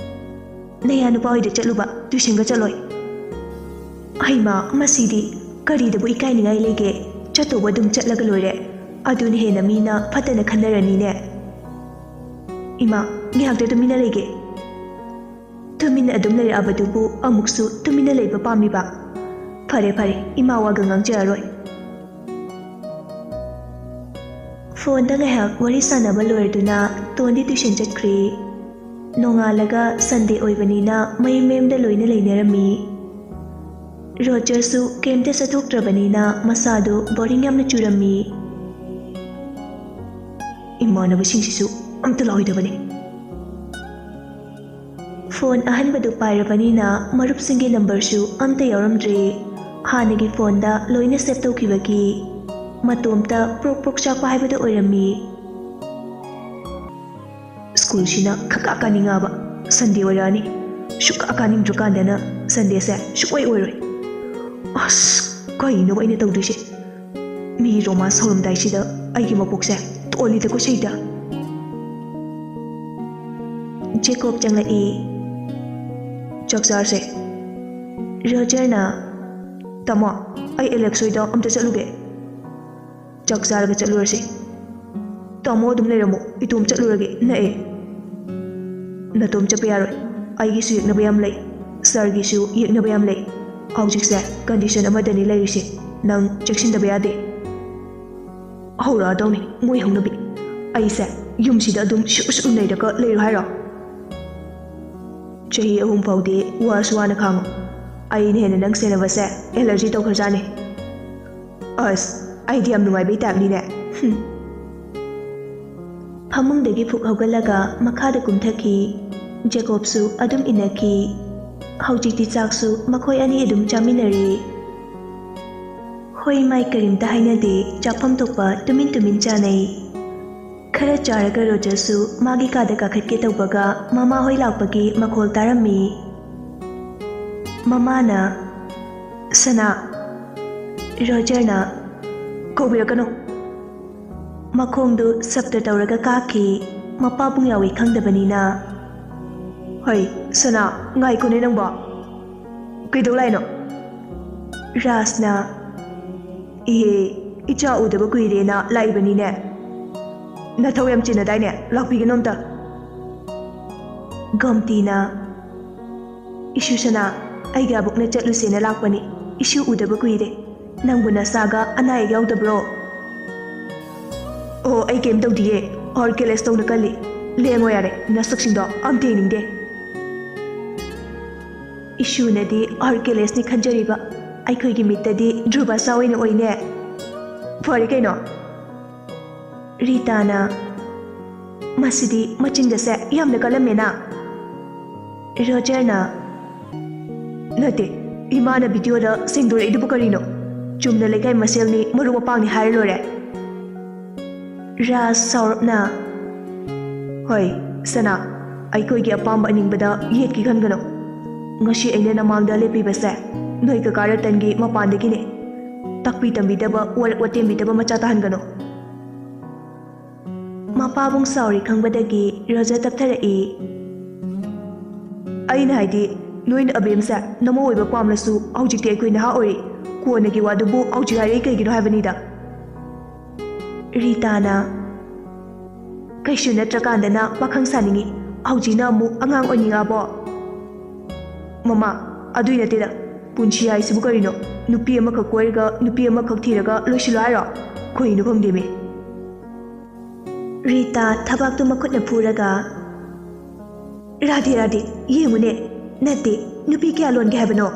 "ꯅꯌꯥ ꯅꯨꯄꯥ ꯍꯣꯏꯗ ꯆꯠꯂꯨꯕ, ꯇꯨꯏꯁꯟꯒ ꯆꯠꯂꯣꯏ꯫" "ꯍꯩꯃꯥ, ꯃꯁꯤꯗꯤ ꯀꯔꯤꯗꯕꯨ ꯏꯀꯥꯏꯅꯤꯡꯉꯥꯏ ꯂꯩꯒꯦ? ꯆꯠꯇꯧꯕ ꯑꯗꯨꯝ ꯆꯠꯂꯒ ꯂꯣꯏꯔꯦ꯫ ꯑꯗꯨꯅ ꯍꯦꯟꯅ ꯃꯤꯅ ꯐꯠꯇꯅ ꯈꯟꯅꯔꯅꯤꯅꯦ꯫ ꯏꯃꯥ, ꯉꯥꯏꯍꯥꯛꯇ ꯇꯨꯃꯤꯟꯅ ꯂꯩꯒꯦ꯫" ꯇꯨꯃꯤꯟꯅ ꯑꯗꯨꯝ ꯂꯩꯔꯛꯑꯕꯗꯨꯕꯨ ꯑꯃꯨꯛꯁꯨ ꯇꯨꯃꯤꯟꯅ ꯂꯩꯕ ꯄꯥꯝꯃꯤꯕ? ꯐꯔꯦ, ꯐꯔꯦ, ꯏꯃꯥ ꯋꯥꯒ ꯉꯥꯡꯖꯔꯔꯣꯏ꯫ ꯐꯣꯟꯗ ꯉꯥꯏꯍꯥꯛ ꯋꯥꯔꯤ ꯁꯥꯟꯅꯕ ꯂꯣꯏꯔꯗꯨꯅ ꯇꯣꯟꯗꯤ ꯇꯨꯏꯁꯟ ꯆꯠꯈ꯭ꯔꯦ꯫ ꯅꯣꯡꯉꯥꯜꯂꯒ ꯁꯟꯗꯦ ꯑꯣꯏꯕꯅꯤꯅ ꯃꯌꯨꯝ ꯃꯌꯨꯝꯗ ꯂꯣꯏꯅ ꯂꯩꯅꯔꯝꯃꯤ꯫ ꯔꯣꯖꯔꯁꯨ ꯀꯩꯝꯇ ꯆꯠꯊꯣꯛꯇ꯭ꯔꯕꯅꯤꯅ ꯃꯁꯥꯗꯣ ꯕꯣꯔꯤꯡ ꯌꯥꯝꯅ ꯆꯨꯔꯝꯃꯤ꯫ "ꯏꯃꯥꯟꯅꯕꯁꯤꯡꯁꯤꯁꯨ ꯑꯝꯇ ꯂꯥꯛꯑꯣꯏꯗꯕꯅꯤ꯫" ꯐꯣꯟ ꯑꯍꯟꯕꯗꯨ ꯄꯥꯏꯔꯕꯅꯤꯅ ꯃꯔꯨꯞꯁꯤꯡꯒꯤ ꯅꯝꯕꯔꯁꯨ ꯑꯝꯇ ꯌꯥꯎꯔꯝꯗ꯭ꯔꯦ꯫ ꯍꯥꯟꯅꯒꯤ ꯐꯣꯟꯗ ꯂꯣꯏꯅ ꯁꯦꯚ ꯇꯧꯈꯤꯕꯒꯤ ꯃꯇꯣꯝꯇ ꯄ꯭ꯔꯣꯛ ꯄ꯭ꯔꯣꯛ ꯆꯥꯛꯄ ꯍꯥꯏꯕꯗꯨ ꯑꯣꯏꯔꯝꯃꯤ꯫ ꯁ꯭ꯀꯨꯜꯁꯤꯅ ꯈꯪꯀꯥ ꯀꯥꯅꯤꯡꯉꯛꯑꯕ꯫ ꯁꯟꯗꯦ ꯑꯣꯏꯔꯛꯑꯅꯤ꯫ ꯁꯨꯛꯀꯥ ꯀꯥꯅꯤꯡꯗ꯭ꯔꯀꯥꯟꯗꯅ ꯁꯟꯗꯦꯁꯦ ꯁꯨꯛꯑꯣꯏ ꯑꯣꯏꯔꯣꯏ꯫ ꯑꯁ, ꯀꯩꯅꯣ ꯑꯩꯅ ꯇꯧꯗꯣꯏꯁꯦ? ꯃꯤ ꯔꯣꯃꯥꯟꯁ ꯍꯧꯔꯝꯗꯥꯏꯁꯤꯗ ꯑꯩꯒꯤ ꯃꯄꯣꯛꯁꯦ ꯇꯣꯜꯂꯤꯗꯀꯣ ꯁꯩꯗ꯫ ꯖꯦꯀꯣꯕ ꯆꯪꯂꯛꯏ꯫ "ꯆꯥꯛ ꯆꯥꯔꯁꯦ꯫" ꯔꯣꯖꯔꯅ, "ꯇꯥꯃꯣ, ꯑꯩ ꯑꯦꯂꯦꯛꯁ ꯍꯣꯏꯗ ꯑꯝꯇ ꯆꯠꯂꯨꯒꯦ꯫" "ꯆꯥꯛ ꯆꯥꯔꯒ ꯆꯠꯂꯨꯔꯁꯤ꯫" "ꯇꯥꯃꯣ ꯑꯗꯨꯝ ꯂꯩꯔꯝꯃꯣ, ꯏꯇꯣꯝ ꯆꯠꯂꯨꯔꯒꯦ, ꯅꯛꯑꯦ꯫" "ꯅꯇꯣꯝ ꯆꯠꯄ ꯌꯥꯔꯣꯏ, ꯑꯩꯒꯤꯁꯨ ꯌꯦꯛꯅꯕ ꯌꯥꯝ ꯂꯩ, ꯁꯥꯔꯒꯤꯁꯨ ꯌꯦꯛꯅꯕ ꯌꯥꯝ ꯂꯩ꯫ ꯍꯧꯖꯤꯛꯁꯦ ꯀꯟꯗꯤꯁꯟ ꯑꯃꯗꯅꯤ ꯂꯩꯔꯤꯁꯦ, ꯅꯪ ꯆꯦꯛꯁꯤꯟꯗꯕ ꯌꯥꯗꯦ꯫" "ꯍꯧꯔꯛꯑꯗꯧꯅꯤ ꯃꯣꯏ ꯍꯧꯅꯕꯤ꯫ ꯑꯩꯁꯦ ꯌꯨꯝꯁꯤꯗ ꯑꯗꯨꯝ ꯁꯨꯔ ꯁꯨꯔ ꯅꯩꯔꯒ ꯂꯩꯔꯣ ꯍꯥꯏꯔꯣ?" "ꯆꯍꯤ ꯑꯍꯨꯝ ꯐꯥꯎꯗꯤ ꯋꯥꯁꯨ ꯋꯥꯅ ꯈꯥꯡꯉꯨ꯫ ꯑꯩꯅ ꯍꯦꯟꯅ ꯅꯪ ꯁꯦꯟꯅꯕꯁꯦ ꯑꯦꯂꯔꯖꯤ ꯇꯧꯈ꯭ꯔꯖꯥꯠꯅꯤ꯫" "ꯑꯁ, ꯑꯩꯗꯤ ꯌꯥꯝ ꯅꯨꯡꯉꯥꯏꯕꯩ ꯇꯥꯏꯞꯅꯤꯅꯦ꯫" ꯍꯨꯝ꯫ ꯐꯃꯨꯡꯗꯒꯤ ꯐꯨꯛ ꯍꯧꯒꯠꯂꯒ ꯃꯈꯥꯗ ꯀꯨꯝꯊꯈꯤ꯫ ꯖꯦꯀꯣꯕꯁꯨ ꯑꯗꯨꯝ ꯏꯟꯅꯈꯤ꯫ ꯍꯧꯖꯤꯛꯇꯤ ꯆꯥꯛꯁꯨ ꯃꯈꯣꯏ ꯑꯅꯤ ꯑꯗꯨꯝ ꯆꯥꯃꯤꯟꯅꯔꯦ꯫ ꯍꯣꯏ ꯃꯥꯏ ꯀꯔꯤꯝꯇ ꯍꯥꯏꯅꯗꯦ, ꯆꯥꯐꯝ ꯊꯣꯛꯄ ꯇꯨꯃꯤꯟ ꯇꯨꯃꯤꯟ ꯆꯥꯅꯩ꯫ ꯈꯔ ꯆꯥꯔꯒ ꯔꯣꯖꯔꯁꯨ ꯃꯥꯒꯤ ꯀꯥꯗ ꯀꯥꯈꯠꯀꯦ ꯇꯧꯕꯒ ꯃꯃꯥ ꯍꯣꯏ ꯂꯥꯛꯄꯒꯤ ꯃꯈꯣꯜ ꯇꯥꯔꯝꯃꯤ꯫ ꯃꯃꯥꯅ, "ꯁꯅꯥ꯫" ꯔꯣꯖꯔꯅ, "ꯀꯧꯕꯤꯔꯛꯀꯅꯨ꯫" ꯃꯈꯣꯡꯗꯨ ꯁꯞꯇ ꯇꯧꯔꯒ ꯀꯥꯈꯤ꯫ ꯃꯄꯥꯕꯨꯡ ꯌꯥꯎꯏ ꯈꯪꯗꯕꯅꯤꯅ꯫ "ꯍꯩ, ꯁꯅꯥ, ꯉꯥꯏꯈꯣꯅꯦ ꯅꯪꯕꯣ꯫ ꯀꯩꯗꯧ ꯂꯥꯛꯏꯅꯣ?" ꯔꯥꯖꯅ, "ꯏꯍꯦ, ꯏꯆꯥ ꯎꯗꯕ ꯀꯨꯏꯔꯦꯅ ꯂꯥꯛꯏꯕꯅꯤꯅꯦ꯫ ꯅꯊꯧ ꯌꯥꯝ ꯆꯤꯟꯅꯗꯥꯏꯅꯦ? ꯂꯥꯛꯄꯤꯒꯅꯣ ꯑꯝꯇ꯫" ꯒꯣꯝꯇꯤꯅ, "ꯏꯁꯨ ꯁꯅꯥ, ꯑꯩꯒ ꯑꯕꯣꯛꯅ ꯆꯠꯂꯨꯁꯦꯅ ꯂꯥꯛꯄꯅꯤ꯫ ꯏꯁꯨ ꯎꯗꯕ ꯀꯨꯏꯔꯦ꯫ ꯅꯪꯕꯨ ꯅꯁꯥꯒ ꯑꯅꯥ ꯑꯌꯦꯛ ꯌꯥꯎꯗꯕ꯭ꯔꯣ?" "ꯑꯣ, ꯑꯩ ꯀꯩꯝ ꯇꯧꯗꯤꯌꯦ꯫ ꯍꯔꯀꯦꯂꯦꯁ ꯇꯧꯅ ꯀꯜꯂꯤ꯫ ꯂꯦꯡꯉꯣ ꯌꯥꯔꯦ, ꯅꯁꯛꯁꯤꯡꯗꯣ ꯑꯝꯇ ꯌꯦꯡꯅꯤꯡꯗꯦ꯫" ꯏꯁꯨꯅꯗꯤ ꯍꯔꯀꯦꯂꯦꯁꯅꯤ ꯈꯟꯖꯔꯤꯕ, ꯑꯩꯈꯣꯏꯒꯤ ꯃꯤꯠꯇꯗꯤ ꯙ꯭ꯔꯨꯕ ꯁꯥ ꯑꯣꯏꯅ ꯑꯣꯏꯅꯦ꯫ ꯐꯔꯦ ꯀꯩꯅꯣ꯫ ꯔꯤꯇꯥꯅ, "ꯃꯁꯤꯗꯤ ꯃꯆꯤꯟꯒꯁꯦ ꯌꯥꯝꯅ ꯀꯜꯂꯝꯃꯦꯅ꯫" ꯔꯣꯖꯔꯅ, "ꯅꯠꯇꯦ, ꯏꯃꯥꯅ ꯚꯤꯗꯤꯑꯣꯗ ꯁꯦꯡꯗꯣꯔꯛꯏꯗꯨꯕꯨ ꯀꯔꯤꯅꯣ? ꯆꯨꯝꯅ ꯂꯩꯀꯥꯏ ꯃꯁꯦꯜꯅꯤ, ꯃꯔꯨꯞ ꯃꯄꯥꯡꯅꯤ ꯍꯥꯏꯔ ꯂꯣꯏꯔꯦ꯫" ꯔꯥꯖ ꯁꯥꯎꯔꯞꯅ, "ꯍꯣꯏ, ꯁꯅꯥ, ꯑꯩꯈꯣꯏꯒꯤ ꯑꯄꯥꯝꯕ ꯑꯅꯤꯡꯕꯗ ꯌꯦꯠꯀꯦ ꯈꯟꯒꯅꯨ꯫ ꯉꯁꯤ ꯑꯩꯅ ꯅꯃꯥꯡꯗ ꯂꯦꯞꯄꯤꯕꯁꯦ ꯅꯣꯏ ꯀꯀꯥ ꯔꯇꯟꯒꯤ ꯃꯄꯥꯟꯗꯒꯤꯅꯦ꯫ ꯇꯥꯛꯄꯤ ꯇꯝꯕꯤꯗꯕ, ꯋꯥꯔꯛ ꯋꯥꯇꯦꯝꯕꯤꯗꯕ ꯃꯆꯥ ꯇꯥꯍꯟꯒꯅꯨ꯫" ꯃꯄꯥꯕꯨꯡ ꯁꯥꯎꯔꯤ ꯈꯪꯕꯗꯒꯤ ꯔꯣꯖꯔ ꯇꯞꯊꯔꯛꯏ꯫ "ꯑꯩꯅ ꯍꯥꯏꯗꯤ, ꯅꯣꯏꯅ ꯑꯕꯦꯝꯁꯦ ꯅꯃꯧ ꯑꯣꯏꯕ ꯄꯥꯝꯂꯁꯨ, ꯍꯧꯖꯤꯛꯇꯤ ꯑꯩꯈꯣꯏ ꯅꯍꯥ ꯑꯣꯏꯔꯤ꯫ ꯀꯣꯟꯅꯒꯤ ꯋꯥꯗꯨꯕꯨ ꯍꯧꯖꯤꯛ ꯍꯥꯏꯔꯛꯏ ꯀꯩꯒꯤꯅꯣ ꯍꯥꯏꯕꯅꯤꯗ꯫" ꯔꯤꯇꯥꯅ, "ꯀꯩꯁꯨ ꯅꯠꯇ꯭ꯔꯀꯥꯟꯗꯅ ꯄꯥꯈꯪ ꯁꯥꯅꯤꯡꯉꯤ, ꯍꯧꯖꯤꯛꯅ ꯑꯃꯨꯛ ꯑꯉꯥꯡ ꯑꯣꯏꯅꯤꯡꯉꯛꯑꯕꯣ?" "ꯃꯃꯥ, ꯑꯗꯨꯏ ꯅꯠꯇꯦꯗ꯫ ꯄꯨꯟꯁꯤ ꯍꯥꯏꯁꯤꯕꯨ ꯀꯔꯤꯅꯣ? ꯅꯨꯄꯤ ꯑꯃꯈꯛ ꯀꯣꯏꯔꯒ, ꯅꯨꯄꯤ ꯑꯃꯈꯛ ꯊꯤꯔꯒ ꯂꯣꯏꯁꯤꯜꯂꯣ ꯍꯥꯏꯔꯣ? ꯀꯩꯅꯣ ꯈꯪꯗꯦꯃꯤ꯫" ꯔꯤꯇꯥ ꯊꯕꯥꯛꯇꯨ ꯃꯈꯨꯠꯅ ꯐꯨꯔꯒ, "ꯔꯥꯙꯦ, ꯔꯥꯙꯦ, ꯌꯦꯡꯉꯨꯅꯦ꯫ ꯅꯠꯇꯦ, ꯅꯨꯄꯤ ꯀꯌꯥ ꯂꯣꯟꯒꯦ ꯍꯥꯏꯕꯅꯣ?"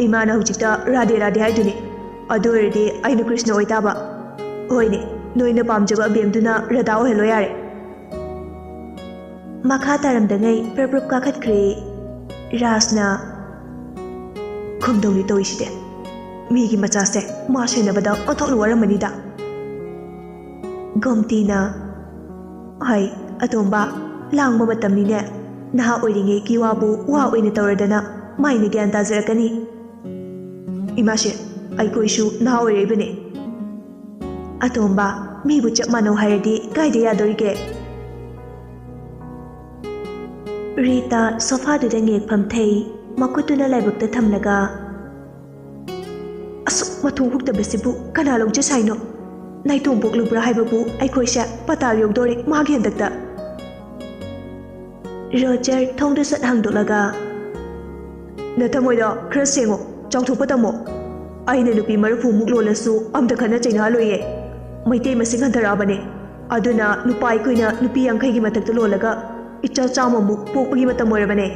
"ꯏꯃꯥꯅ ꯍꯧꯖꯤꯛꯇ ꯔꯥꯙꯦ, ꯔꯥꯙꯦ ꯍꯥꯏꯗꯨꯅꯤ꯫ ꯑꯗꯨ ꯑꯣꯏꯔꯗꯤ ꯑꯩꯅ ꯀ꯭ꯔꯤꯁꯅ ꯑꯣꯏꯇꯥꯕ꯫ ꯍꯣꯏꯅꯦ, ꯅꯣꯏꯅ ꯄꯥꯝꯖꯕ ꯑꯕꯦꯝꯗꯨꯅ ꯔꯥꯙꯥ ꯑꯣꯏꯍꯜꯂꯣ ꯌꯥꯔꯦ꯫" ꯃꯈꯥ ꯇꯥꯔꯝꯗꯉꯩ ꯄ꯭ꯔꯞ ꯄ꯭ꯔꯞ ꯀꯥꯈꯠꯈ꯭ꯔꯦ꯫ ꯔꯥꯖꯅ, "ꯈꯪꯗꯧꯅꯤ ꯇꯧꯔꯤꯁꯤꯗꯤ꯫ ꯃꯤꯒꯤ ꯃꯆꯥꯁꯦ ꯃꯥ ꯁꯦꯟꯅꯕꯗ ꯑꯣꯟꯊꯣꯛꯅ ꯋꯥꯔꯝꯃꯅꯤꯗ꯫" ꯒꯣꯝꯇꯤꯅ, "ꯍꯩ, ꯑꯇꯣꯝꯕ, ꯂꯥꯡꯕ ꯃꯇꯝꯅꯤꯅꯦ꯫ ꯅꯍꯥ ꯑꯣꯏꯔꯤꯉꯩꯒꯤ ꯋꯥꯕꯨ ꯋꯥ ꯑꯣꯏꯅ ꯇꯧꯔꯗꯅ ꯃꯥꯏꯅ ꯒ꯭ꯌꯥꯟ ꯇꯥꯖꯔꯛꯀꯅꯤ꯫" "ꯏꯃꯥꯁꯦ, ꯑꯩꯈꯣꯏꯁꯨ ꯅꯍꯥ ꯑꯣꯏꯔꯛꯏꯕꯅꯦ꯫" "ꯑꯇꯣꯝꯕ, ꯃꯤꯕꯨ ꯆꯞ ꯃꯥꯟꯅꯧ ꯍꯥꯏꯔꯗꯤ ꯀꯥꯏꯗ ꯌꯥꯗꯣꯔꯤꯒꯦ?" ꯔꯤꯇꯥ ꯁꯣꯐꯥꯗꯨꯗ ꯉꯦꯛ ꯐꯝꯊꯩ, ꯃꯈꯨꯠꯇꯨꯅ ꯂꯥꯏꯕꯛꯇ ꯊꯝꯂꯒ, "ꯑꯁꯨꯛ ꯃꯊꯣꯡ ꯍꯨꯛꯇꯕꯁꯤꯕꯨ ꯀꯅꯥ ꯂꯧꯖ ꯁꯥꯏꯅꯣ? ꯅꯥꯏꯇꯣꯝ ꯄꯣꯛꯂꯨꯕ꯭ꯔꯥ ꯍꯥꯏꯕꯕꯨ ꯑꯩꯈꯣꯏꯁꯦ ꯄꯇꯥ ꯌꯧꯗꯣꯔꯦ ꯃꯥꯒꯤ ꯍꯟꯗꯛꯇ꯫" ꯔꯣꯖꯔ ꯊꯣꯡꯗꯨ ꯁꯠ ꯍꯥꯡꯗꯣꯛꯂꯒ, "ꯅꯊꯃꯣꯏꯗꯣ ꯈꯔ ꯁꯦꯡꯉꯣ, ꯆꯥꯎꯊꯣꯛꯄ ꯇꯝꯃꯣ꯫ ꯑꯩꯅ ꯅꯨꯄꯤ ꯃꯔꯤꯐꯨꯃꯨꯛ ꯂꯣꯜꯂꯁꯨ ꯑꯝꯇ ꯈꯠꯅ ꯆꯩꯅꯍꯜꯂꯣꯏꯌꯦ꯫ ꯃꯩꯇꯩ ꯃꯁꯤꯡ ꯍꯟꯊꯔꯛꯑꯕꯅꯦ꯫ ꯑꯗꯨꯅ ꯅꯨꯄꯥ ꯑꯩꯈꯣꯏꯅ ꯅꯨꯄꯤ ꯌꯥꯡꯈꯩꯒꯤ ꯃꯊꯛꯇ ꯂꯣꯜꯂꯒ ꯏꯆꯥ ꯆꯥꯝꯃꯃꯨꯛ ꯄꯣꯛꯄꯒꯤ ꯃꯇꯝ ꯑꯣꯏꯔꯕꯅꯦ꯫"